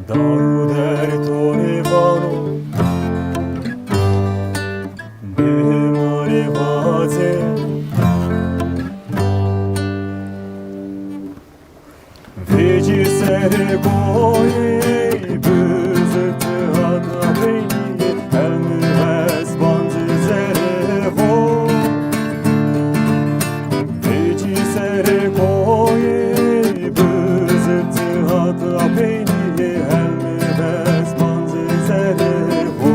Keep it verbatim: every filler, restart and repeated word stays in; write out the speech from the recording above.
Daru der to rê vano, bê ma rê vace. Vecî serê koyê, bizirtî hata peynî, helmî hesbancî zerê xo. Vecî serê koyê, bizirtî hata peynî, helmî hesbancî zerê xo.